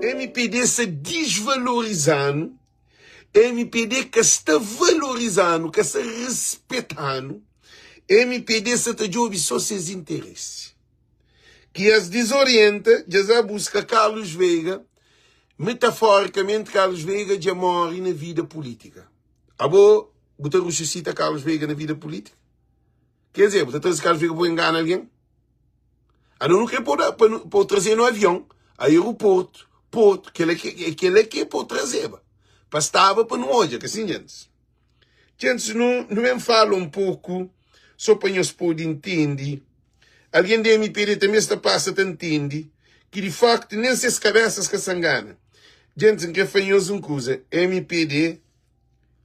Mpd sa disvalorizanu, mpd ka sta valorizanu, ka sta respetanu, mpd sa ta djobe so ses interesi. Ki es dizorienta, dja es ba buska Carlos Veiga, metaforicamente Carlos Veiga dja more na vida politica. Abo bu ta rususita Carlos Veiga na vida politica? Quer dizer, bu ta traze Carlos Veiga pa bu engana algen? Anu nu kre pa bu traze-nu avion, aeroporto, porto, kela ke kela ke pa bu trazeba, pa staba pa nu odja, ka sin djentis? Djentis nu nu ben fala un poku so pa nhos pode ntende, algen di mpd tanbe sta pasa ta ntende ki di faktu nen ses kabesas ka sa ngana. Djentis N kre fla nhos un kuza, mpd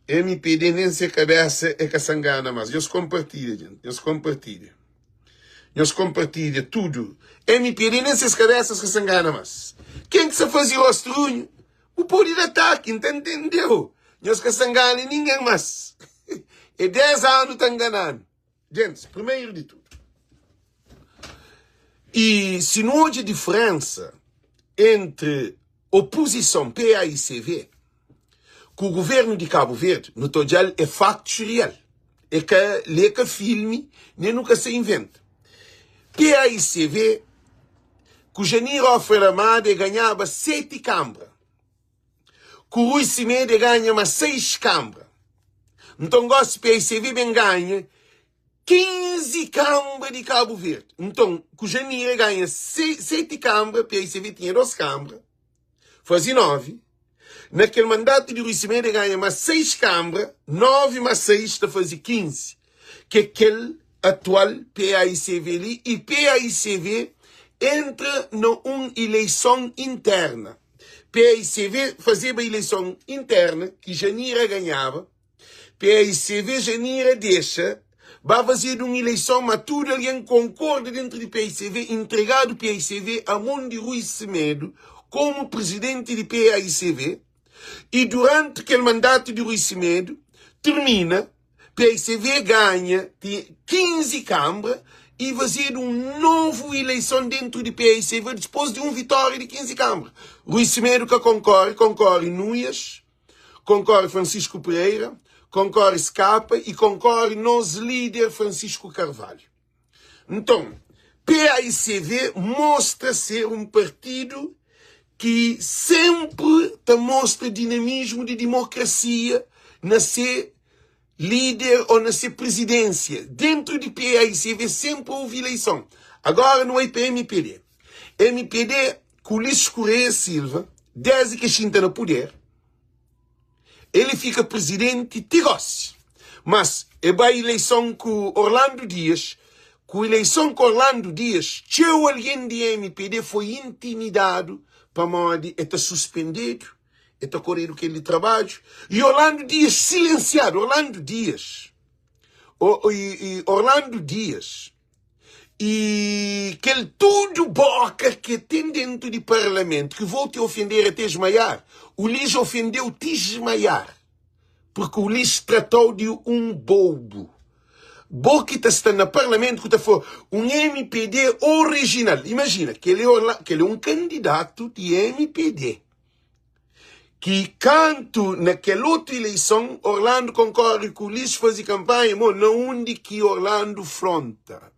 Mpd nen se kabesa e ka sa ngana mas. Nhos konpartilha djent, nhos konpartilha. Nhos konpartilha tudu. Mpd nen ses kabesas ka sa ngana mas. Ken ki sa fazi rostu runhu, bu pode da ataki, N ta ntendeu. Nhos ka sa ngana ningen mas. E 10 anu ta ngana-nu. Djentis, primeru di tudu, i si nu odja diferensa entri opuzison paicv ku guvernu di Kabu Verdi, nu ta odja-l é faktus real, é ka li é ka filmi, nen nu ka sa inventa. Paicv ku Janir Hoffer Amado e ganhaba 7 kanbra. Ku Rui Semedo e ganha ma 6 kanbra. Nton gosi paicv ben ganha 15 kanbra di Kabu Verdi. Nton ku Janir e ganha 7 kanbra, paicv tinha 2 kanbra, fazi 9. Na kel mandatu di Rui Semedo e ganha ma 6 kanbra, 9 ma 6 ta fazi 15, ki é kel atual paicv li i paicv entra na un ileison interna. Paicv fazeba ileison interna ki Janira ganhaba, paicv Janira dexa ba fazedu un ileison ma tudu algen konkorda dentru di paicv intregadu paicv a mon di Rui Semedo komu prizidenti di paicv i duranti kel mandatu di Rui Semedo tirmina Paicv ganha 15 kanbra i fazedu un novu ileison dentru di paicv dispos di un vitória di 15 kanbra. Rui Semedo ka konkore, konkore Nuias, konkore Francisco Pereira, konkore Skapa i konkore nos lider Francisco Carvalho. Nton, paicv mostra ser un partidu ki senpri ta mostra dinamismu di dimokrasia na se lider ô na se prizidênsia. Dentru di paicv senpri ouvi ileison. Agora nu bai pa mpd. Mpd ku Ulisses Correia Silva, desdi ki e xinta na puder, Ele fika presidenti ti gosi. Mas e bai ileison ku Orlando Dias. Ku ileison ku Orlando Dias, txeu algen di mpd foi intimidadu pamodi e ta suspendedu, e ta koredu kel di trabadju. I Orlando Dias silensiadu. Orlando Dias, Orlando Dias. E kel tudu boka ke ten dentu di parlamentu ki vou te ofender até esmaiar, Ulis ofendeu ti esmaiar, porque Ulis tratou di un bobu. Bo ki ta sta na parlamentu ku ta fla un mpd orijinal, imajina, kel é un kandidatu di mpd. Ki kantu na kel otu ileison Orlando konkore ku Ulisses faze kanpanha mo na undi ki Orlando fronta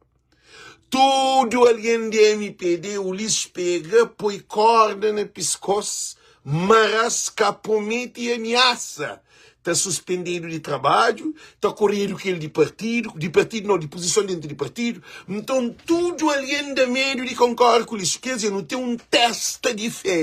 tudu algen di mpd Ulisses pega poi korda na piskos maras ka promete i amiasa ta suspendedu di trabadju ta koredu kel di partidu di partidu nau di puzison dentu di partidu nton tudu algen da medu di konkore ku Ulisses ker dizer nu ten un testa di fe.